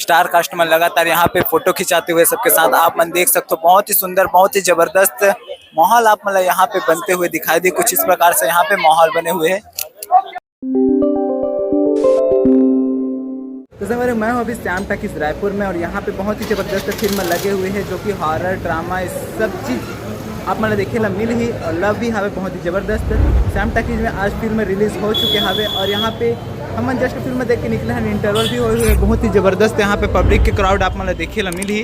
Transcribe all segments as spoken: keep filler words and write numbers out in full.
Star caste मन लगातार यहाँ पे फोटो खिंचाते हुए सबके साथ आप मन देख सकते हो। बहुत ही सुंदर, बहुत ही जबरदस्त माहौल आप मन ला यहाँ पे बनते हुए दिखाई दे। कुछ इस प्रकार से यहाँ पे माहौल बने हुए हैं। तो संगवारी, मैं हूँ अभी श्याम टाकीज रायपुर में और यहाँ पे बहुत ही जबरदस्त फिल्म लगे हुए हैं, जो कि हॉरर, ड्रामा, ये सब चीज आप मन ला देखे ला मिलही। और लव भी हवे बहुत ही जबरदस्त। श्याम टाकीज में आज फिल्म रिलीज हो चुके हवे और यहाँ पे हमन जस्ट फिल्म देख के निकले हैं, इंटरवल भी होए हुए, बहुत ही जबरदस्त यहाँ पे पब्लिक के क्राउड आप मन ला देखे ला मिलही।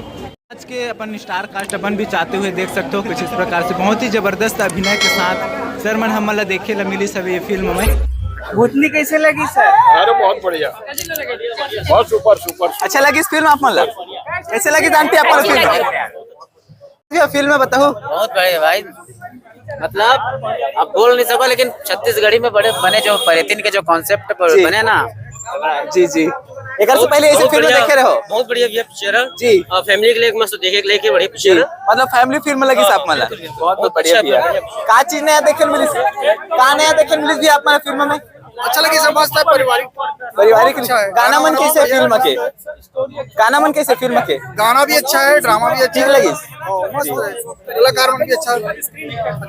आज के अपन स्टार कास्ट अपन भी चाहते हुए देख सकते हो, कुछ इस प्रकार से बहुत ही जबरदस्त अभिनय के साथ सर मन हमन ला देखे ला मिली सब ये फिल्म में। भूतनी कैसे लगी सर? अरे बहुत बढ़िया, बहुत सुपर सुपर। अच्छा लगी इस फिल्म आप मन ला? कैसे लगी जानते आप मन फिल्म? ये फिल्म में बताओ। बहुत बढ़िया भाई, मतलब अब बोल नहीं सको, लेकिन छत्तीसगढ़ी में बड़े बने जो परेतिन के जो कॉन्सेप्ट जी। बने ना। जी जी। एक से पहले ऐसे बहुत फिल्म बढ़िया, देखे रहो? बहुत बढ़िया भैया पिक्चर है। जी। और फैमिली के लिए एक मस्त देखे के लिए बढ़िया जी। पिक्चर है। मतलब फैमिली फिल्म लगी हाँ, साहब मला? बिल्कुल, बिल्कुल। बहुत बहुत अच्छा बढ़िया भैया। भैया। का चीज नया देखे मिली? का नया देखे मिली भी आप मन फिल्म में? अच्छा लगे, सब मस्त है, पारिवारिक। पारिवारिक अच्छा है। गाना मन कैसे फिल्म के? गाना मन कैसे फिल्म के? गाना भी अच्छा है, ड्रामा भी अच्छा ठीक है। लगी? हाँ, मस्त है। कलाकार मन भी अच्छा है।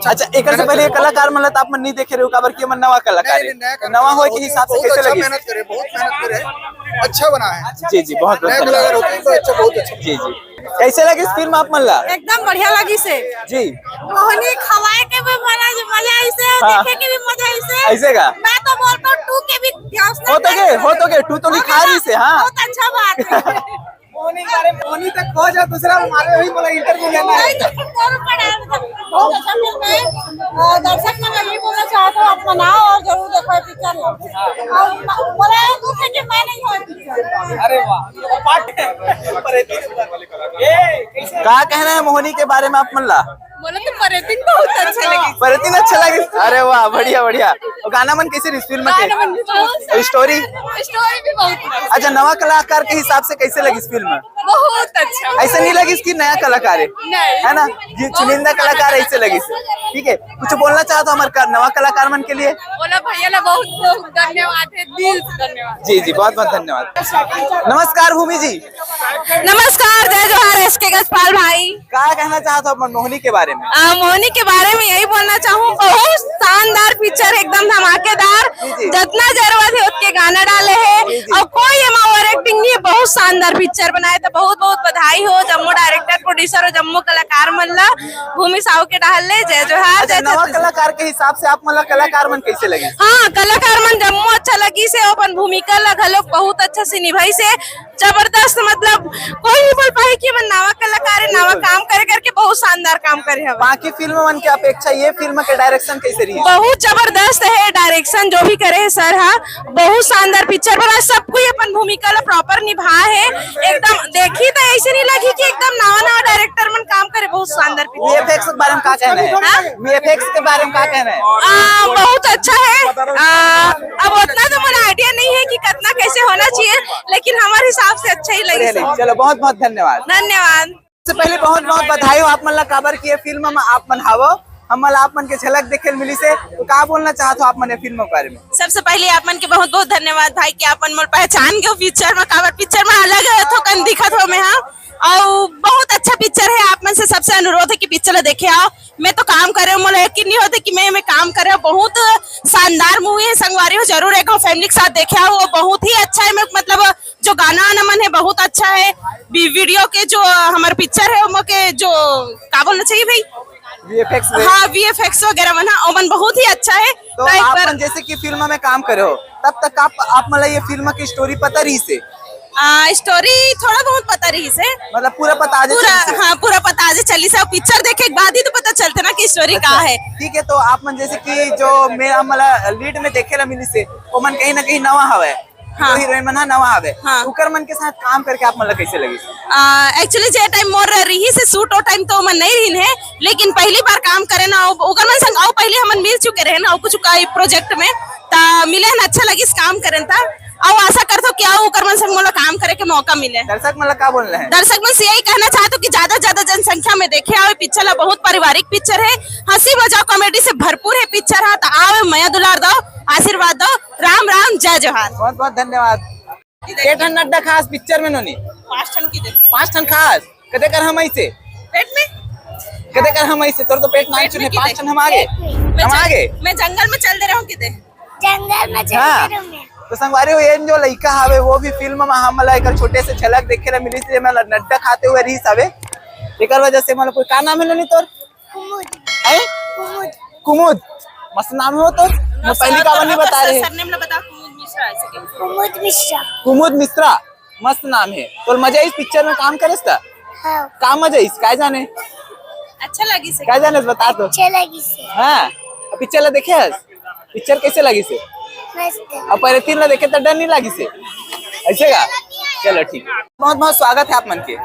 अच्छा, एक से पहले कलाकार मन ला तो आप मन नहीं देखे रहे हो, काबर कि मन नवा कलाकार नहीं, है। नहीं, नया कलाकार नवा होए के बहुत, हिसाब से बहुत कैसे अच्छा लगी? मेहनत करे, बहुत मेहनत करे, अच्छा बना है। जी जी, बहुत बहुत नया कलाकार धन्यवाद। होते हैं तो अच्छा, बहुत अच्छा। जी जी। कैसे लगी इस फिल्म आप मन ला? एकदम बढ़िया लगी से। जी। मोहनी खवाए के भी मजा, मजा आइसे, हाँ। देखे के भी मजा आइसे। ऐसे का? मैं तो बोलता हूँ टू के भी ध्यान से हो तो के, हो तो के, टू तो लिखा रही से, हाँ। बहुत अच्छा बात है। मोहनी बारे, मोहनी तक खो जाओ, दूसरा हमारे वही बोला इंटरव्यू लेना है। नहीं तो कौन पड़ा है? बहुत अच्छा फिल्म है। अ, दर्शक मैं यही बोलना चाहता हूँ, आप मनाओ और जरूर देखो ये पिक्चर। और म-, बोला है दूसरे के मैं नहीं हूँ पिक्चर। अरे वाह, ये पार्ट है। पर ये तो का कहना है मोहनी के बारे में आप मन ला? बोले तो परेतिन बहुत अच्छा लगे। परेतिन अच्छा लगे? अरे वाह, बढ़िया बढ़िया। और गाना मन कैसे रही इस फिल्म के? गाना मन भी बहुत अच्छा। स्टोरी? स्टोरी भी बहुत अच्छा। अच्छा, नवा कलाकार के हिसाब से कैसे लगी इस फिल्म? बहुत अच्छा। ऐसा नहीं लगी कि नया कलाकार है? नहीं। है ना? ये चुनिंदा कलाकार ऐसे लगी। ठीक है, कुछ बोलना चाहत हो हमारे का-, नवा कलाकार मन के लिए? बोला भैया ला बहुत बहुत धन्यवाद है, दिल से धन्यवाद। जी जी, बहुत बहुत धन्यवाद। नमस्कार भूमि जी। नमस्कार, जय जोहार एस के गजपाल भाई। का कहना चाहत हो अपन मोहनी के बारे में? अ, मोहनी के बारे में यही बोलना चाहूँ, बहुत शानदार पिक्चर, एकदम धमाकेदार। जी, जी। जितना जरूरत है उतके गाना डाले है जी, जी। और कोई एमा ओवर एक्टिंग नहीं है, बहुत शानदार पिक्चर बनाए, तो बहुत बहुत बधाई हो जम्मो डायरेक्टर, प्रोड्यूसर और जम्मो कलाकार मन ला, भूमि साहू के डहर ले जय जोहार, अच्छा, जय नवा छत्तीसगढ़। कलाकार के हिसाब से आप मन ला कलाकार मन कैसे लगे? हाँ, कलाकार मन जम्मो अच्छा लगी से, अपन भूमिका ला घलोक बहुत अच्छा से निभाई से, जबरदस्त, मतलब कोई नहीं बोल पाए कि मन नवा कलाकार है, नवा बिल्कुल। काम करे करके बहुत शानदार काम करे हवे। बाकी फिल्म मन के अपेक्षा ये फिल्म के डायरेक्शन कैसे रही? बहुत जबरदस्त है डायरेक्शन, जो भी करे है सर हा, बहुत शानदार पिक्चर बना, सब कोई अपन भूमिका ला प्रॉपर निभा है, एकदम देखी तो ऐसे नहीं लगी कि एकदम नवा नवा डायरेक्टर मन काम करे, बहुत शानदार पिक्चर। वीएफएक्स के बारे में का कहना है? हाँ? वीएफएक्स के बारे में का कहना है? आ, बहुत अच्छा है। आ, अब उतना तो मन आइडिया नहीं है कि कितना कैसे होना चाहिए, लेकिन हमारे हिसाब से अच्छा ही लगे बढ़िया सब। लगे। चलो, बहुत बहुत धन्यवाद। धन्यवाद। सबसे पहले बहुत बहुत बधाई हो आप मन ला, काबर कि ये फिल्म में आप मन हावो, हमन ला आप मन के झलक देखे ल मिली से, तो का बोलना चाहत हो आप मन ये फिल्म के बारे में? सबसे पहले आप मन के बहुत बहुत धन्यवाद भाई कि आप मन मोर पहचान गए पिक्चर में, काबर पिक्चर में अलग थोकन दिखत हो मैं, हाँ, और बहुत अच्छा पिक्चर है। आप मन से सबसे अनुरोध है कि पिक्चर ला देखे आओ। मैं तो काम करे हूँ, मोला यकीन नहीं होते कि मैं, मैं काम करे हूँ। बहुत शानदार मूवी है संगवारी हो, जरूर एक फैमिली के साथ देखे आओ, वो बहुत ही अच्छा है। मैं मतलब जो गाना वाना मन है बहुत अच्छा है। वी-, वीडियो के जो हमारे पिक्चर है ओमा के जो का बोलना चाहिए भाई, वीएफएक्स में। हाँ, वीएफएक्स वगैरह मन, हाँ, ओमन बहुत ही अच्छा है। तो तो एक आप बार मन जैसे कि फिल्म में काम करे हो, तब तक आप, आप मतलब ये फिल्म की स्टोरी पता रही से? आ, स्टोरी थोड़ा बहुत पता रही से। मतलब पूरा पता आज पूरा, चली से? हाँ, पूरा पता आज चली से। पिक्चर देखे के बाद ही तो पता चलते ना कि स्टोरी अच्छा, का है। ठीक है, तो आप मन जैसे कि जो मैं मतलब लीड में देखे ला मिली से, वो मन कहीं ना कहीं नवा हवे। हाँ। जो हीरोइन मन हा नवा हवे, हाँ। उकर मन के साथ काम करके आप मन ला कैसे लगी? आ, एक्चुअली जे टाइम मोर रही से शूट, ओ टाइम तो मन नहीं रहिन है, लेकिन पहली बार काम करे ना, उ-, उकर मन संग अउ पहले हमन मिल चुके रहे ना, कुछ का प्रोजेक्ट में, ता मिले हन, अच्छा लगिस काम करे ता, अउ आशा करथो कि अउ उकर मन संग मोला काम करे के मौका मिले। दर्शक मन ला का बोलना है? दर्शक मन से यही कहना चाहत हो कि ज्यादा से ज्यादा जनसंख्या में देखे आवे पिक्चर ला, बहुत पारिवारिक पिक्चर है, हंसी मजाक कॉमेडी से भरपूर है पिक्चर हा, ता आवे मया दुलार दो, आशीर्वाद दो, राम राम, जय जोहार। बहुत बहुत धन्यवाद। के ठन नड्डा खास पिक्चर में नोनी? पाँच ठन की दे। पाँच ठन खास। कते कर हम ऐसे? पेट में? कते कर हम ऐसे? तोर तो पेट नाम पेट में चुने, की पाँच दे? ठन हम आगे। पेट में। मैं हम जंग-, आगे। मैं जंगल में चल दे रहा हूँ की दे? जंगल में चल हाँ। दे रहा हूँ मैं। तो संगवारी हो, ये जो लइका हावे, वो भी फिल्म में हमला एकर छोटे से झलक देखे ला मिली, जेमे नड्डा खाते हुए रहीस हावे। एकर वजह से मतलब कोई का नाम है नोनी तोर? कुमुद। हैं? कुमुद। कुमुद। मस्त नाम है वो तो। मैं पहली का नहीं बता रहे। सरनेम ला बता, कुमुद मिश्रा ऐसे के। कुमुद मिश्रा। कुमुद मिश्रा। मस्त नाम है। तो मजा इस पिक्चर में काम करे था? हाँ। का मजा इस? काय जाने? अच्छा लगी से। काय जाने बता तो। अच्छा लगी से। हाँ। पिक्चर ला देखे हस? पिक्चर कैसे लगी से? मस्त। अब पहले तीन ला देखे तो डर नहीं लगी से? ऐसे का? चलो ठीक। बहुत बहुत स्वागत है आप मन के।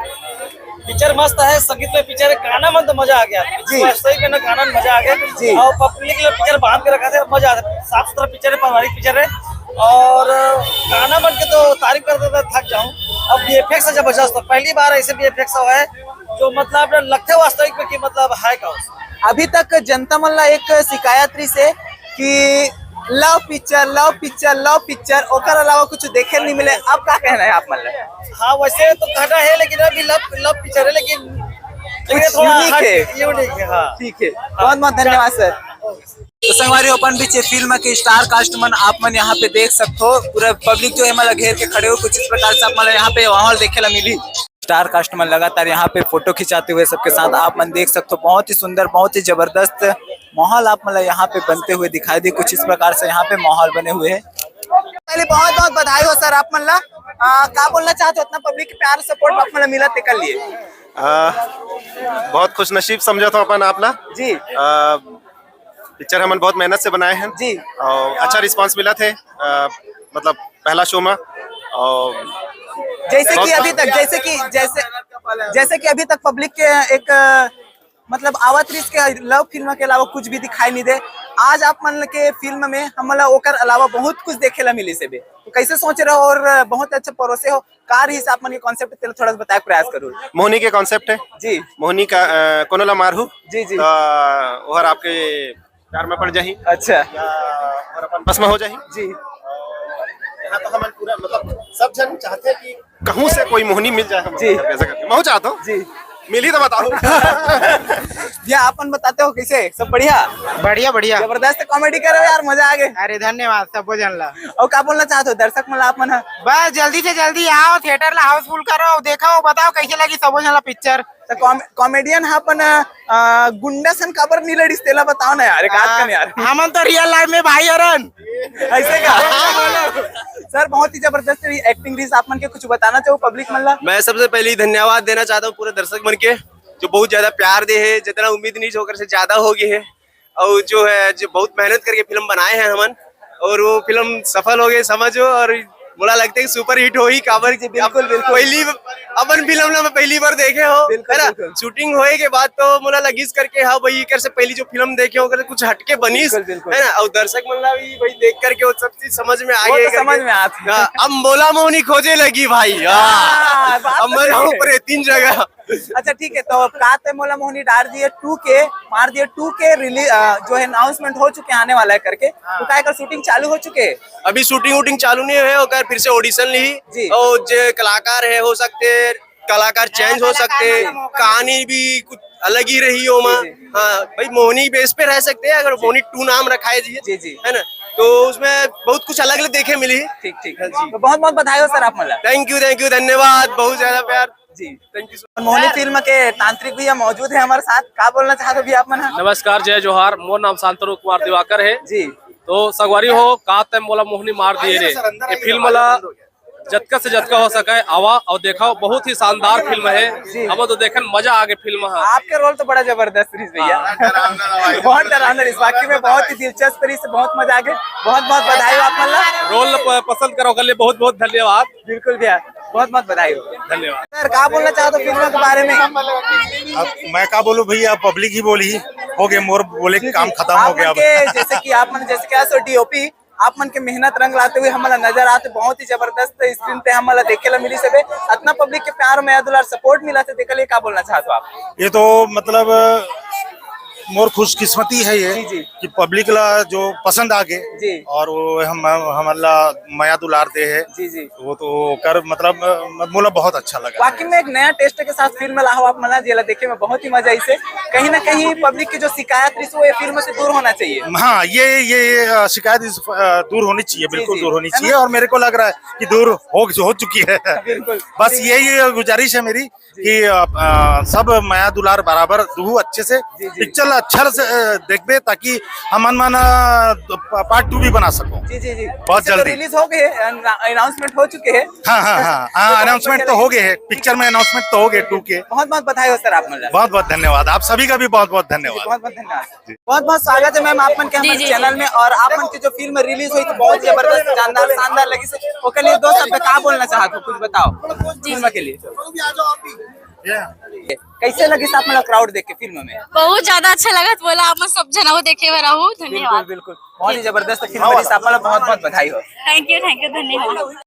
पिक्चर मस्त है, संगीत में पिक्चर है, गाना मन तो मजा आ गया। जी। वास्तविक में ना गाना में मजा आ गया। जी। और पब्लिक ने पिक्चर बांध के रखा था, मजा आ गया। साफ सुथरा पिक्चर है, पारिवारिक पिक्चर है। और गाना मन के तो तारीफ करते करते थक जाऊं। अब वीएफएक्स जबरदस्त है, पहली बार ऐसे वीएफएक्स हुआ है जो मतलब लगते वास्तविक में कि मतलब है का। अभी तक जनता मन ला एक शिकायत रही से कि लव पिक्चर, लव पिक्चर, लव पिक्चर, ओकर अलावा कुछ देखे नहीं मिले। अब का कहना है आप मन ला? हाँ, वैसे तो कहना है, लेकिन अभी लव, लव पिक्चर है, लेकिन, लेकिन कुछ थोड़ा यूनिक हट, है। यूनिक है, हाँ। ठीक है, बहुत बहुत धन्यवाद सर। तो संगवारी, अपन बीच ये फिल्म के स्टार कास्ट मन आप मन यहाँ पे देख सकते हो, पूरा पब्लिक जो है मतलब घेर के खड़े हो, कुछ इस प्रकार से आप मतलब यहाँ पे माहौल देखे ला मिली। स्टार कास्ट मन लगातार यहाँ पे फोटो खिंचाते हुए सबके साथ आप मन देख सकते हो, बहुत ही सुंदर, बहुत ही जबरदस्त माहौल आप मतलब यहाँ पे बनते हुए दिखाई दे। कुछ इस प्रकार से यहाँ पे माहौल बने हुए हैं। पहले बहुत बहुत बधाई हो सर आप मन ला। आ, का बोलना चाहते हो, इतना पब्लिक के प्यार सपोर्ट आप मन ला मिला तेकर लिए? आ, बहुत खुश नसीब समझत हों अपन आप ला। जी। आ, पिक्चर हमन बहुत मेहनत से बनाए हैं। जी। और अच्छा रिस्पांस मिला थे, आ, मतलब पहला शो में। और जैसे कि बहुत अभी तक, जैसे कि, जैसे, जैसे कि अभी तक पब्लिक के एक, अ, मतलब आवत रिस के लव फिल्म के अलावा कुछ भी दिखाई नहीं दे। आज आप मन के फिल्म में हमला ओकर अलावा बहुत कुछ देखे ला मिली से भी। तो कैसे सोच रहे हो और बहुत अच्छा परोसे हो, का रहिस आप मन के कॉन्सेप्ट, तेला थोड़ा सा बताए के प्रयास करूँ। मोहनी के कॉन्सेप्ट है। जी। मोहनी का, अ, कोनो ला मारहू। जी, जी। तो ओहर आपके प्यार में पड़ जाही। अच्छा। या ओहर अपन बस में हो जाही। जी। यहाँ तो हमन पूरा मतलब सब जन चाहते हैं कि कहूँ से कोई मोहनी मिल जाए हमन जी। ऐसा करके। मैं चाहता हूँ। जी। मिली तो बताओ। भैया, अपन बताते हो कैसे? सब बढ़िया? बढ़िया, बढ़िया। जबरदस्त कॉमेडी करे हो यार, मजा आ गए। अरे धन्यवाद सबो जन ला। और का बोलना चाहते हो दर्शक मन ला आप मन ह? बस जल्दी से जल्दी आओ, थिएटर ला हाउसफुल करो, देखो, बताओ कैसे लगी सबो जन ला पिक्चर। तो कॉम-, कॉमेडियन ह अपन, अ, गुंडा सन काबर नहीं लड़िस, तेला बताओ ना यार, एक आध कन यार। हमन तो रियल लाइफ में भाई हरन। ऐसे का? सर, बहुत ही जबरदस्त एक्टिंग रहिस, आप मन के कुछ बताना चाहो पब्लिक मन ला? मैं सबसे पहले धन्यवाद देना चाहता हूँ पूरे दर्शक मन के, जो बहुत ज्यादा प्यार दे है, जितना उम्मीद नहीं ओकर से ज्यादा हो गए है। और जो है, जो बहुत मेहनत करके फिल्म बनाए हैं हमन, और वो फिल्म सफल हो गए समझो, और मोला लगता है कि सुपर हिट होही, काबर जी, बिल्कुल, बिल्कुल। पहली, अपन फिल्म ला पहली बार देखे हो, बिल्कुल, है ना? बिल्कुल। शूटिंग होए के बाद तो मोला लगिस करके, हाँ भाई, एकर से पहली जो फिल्म देखे हो, ओकर से कुछ हटके बनिस, बिल्कुल, बिल्कुल। है ना? और दर्शक मन ला भी भाई देख करके वो सब चीज समझ में आ वो गए तो करके। समझ में आत है। हाँ, अब मोला मोहनी खोजे लगी भाई, हाँ। हाँ, बात अब तो मैं सही रहूँ है। पूरे तीन जगह। अच्छा, ठीक है, तो अब का तैं मोला मोहनी डार दिए टू के, मार दिए टू के रिलीज, अ, जो है अनाउंसमेंट हो चुके हैं आने वाला है करके, तो का एकर शूटिंग चालू हो चुके हैं? अभी शूटिंग वूटिंग चालू नहीं है, ओकर फिर से ऑडिशन ली जी। और जो कलाकार है हो सकते, कलाकार चेंज हो सकते, कहानी भी कुछ अलग ही रही हो माँ। जी, जी। हाँ भाई, मोहनी बेस पे रह सकते हैं अगर मोहनी टू नाम रखा है जी, जी, जी। है ना, तो उसमें बहुत कुछ अलग अलग देखे मिली। ठीक, ठीक। हाँ जी। तो बहुत बहुत बधाई हो सर आप मन ला। थैंक यू, थैंक यू, धन्यवाद, बहुत ज्यादा प्यार। जी। Thank you so Mohini film के तांत्रिक भैया मौजूद है हमारे साथ, का बोलना चाहते हो भैया आप मन? नमस्कार, जय जोहार, मोर नाम शांतनु कुमार दिवाकर है। जी। तो संगवारी हो, का तैं मोला मोहनी मार दिए रे, ये फिल्म ला जतका से जतका हो सके आवा और देखा, बहुत ही शानदार फिल्म है। जी। हमन तो देखन मजा आ गए फिल्म है। आपके रोल तो बड़ा जबरदस्त रहिस भैया। हाँ, डरावना रहा भाई। बहुत डरावना रहिस, वाकई में बहुत ही दिलचस्प रहिस, बहुत मजा आ गए। बहुत बहुत बधाई हो आप मन ला। रोल प-, पसंद करो, ओकर लिए बहुत बहुत धन्यवाद। बिल्कुल भैया, बहुत बहुत बधाई हो। धन्यवाद। सर, का बोलना चाहते हो फिल्म के बारे में? अब मैं का बोलूं भैया, पब्लिक ही बोली, हो गए मोर बोले जी, काम जी। खत्म हो आप गया मन अब। के, जैसे कि आप मन जैसे क्या सो डीओपी, आप मन के मेहनत रंग लाते हुए हमला नजर आते, बहुत ही जबरदस्त स्क्रीन पे हमला देखे ला मिली सबे। इतना पब्लिक के प्यार, मया दुलार, सपोर्ट मिला थे, तेकर लिए का बोलना चाहते हो आप? ये तो मतलब मोर खुशकिस्मती है ये जी, जी। कि पब्लिक ला जो पसंद आ गे जी। और वो हम हमला मया दुलार दे है, जी जी। वो तो कर मतलब मोला बहुत अच्छा लगा। वाकई में एक नया टेस्ट के साथ फिल्म ला हो आप मन ला, जेला देखे में बहुत ही मजा आइसे। कहीं ना कहीं पब्लिक की जो शिकायत रही वो ये फिल्म से दूर होना चाहिए। हाँ, ये ये, ये अ, शिकायत इस अ, दूर होनी चाहिए, बिल्कुल जी। दूर होनी है ना? चाहिए और मेरे को लग रहा है कि दूर हो हो चुकी है। बिल्कुल। बस यही गुजारिश है मेरी कि अ, अ, सब मया दुलार बराबर दू अच्छे से जी, जी। पिक्चर ला अच्छा से अ, देखबे, ताकि हमन मन अ, प- पार्ट टू भी बना सको। जी जी जी। बहुत जल्दी। रिलीज हो गए, अनाउंसमेंट हो चुके हैं। हाँ हाँ हाँ हाँ, अनाउंसमेंट तो हो गए है, पिक्चर में अनाउंसमेंट तो हो गए टू के। बहुत बहुत बधाई हो सर आप मन ला। बहुत बहुत धन्यवाद, आप सभी का भी बहुत बहुत धन्यवाद। बहुत बहुत धन्यवाद। बहुत बहुत स्वागत है मैम आप मन के जी, हमारे जी, चैनल जी। में। और आप मन की जो फिल्म रिलीज हुई तो बहुत जबरदस्त, शानदार शानदार लगी से, ओकर लिए दो शब्द का बोलना चाहत हो, कुछ बताओ फिल्म के लिए। कैसे लगी आप मन ला क्राउड देख के फिल्म में? बहुत ज्यादा अच्छा लगा, बोला आप मन सब जना वो देखे हुए रहू। बिल्कुल धन्यवाद। बिल्कुल, बहुत ही जबरदस्त फिल्म बनी, आप मन ला बहुत बहुत बधाई हो। थैंक यू, थैंक यू, धन्यवाद।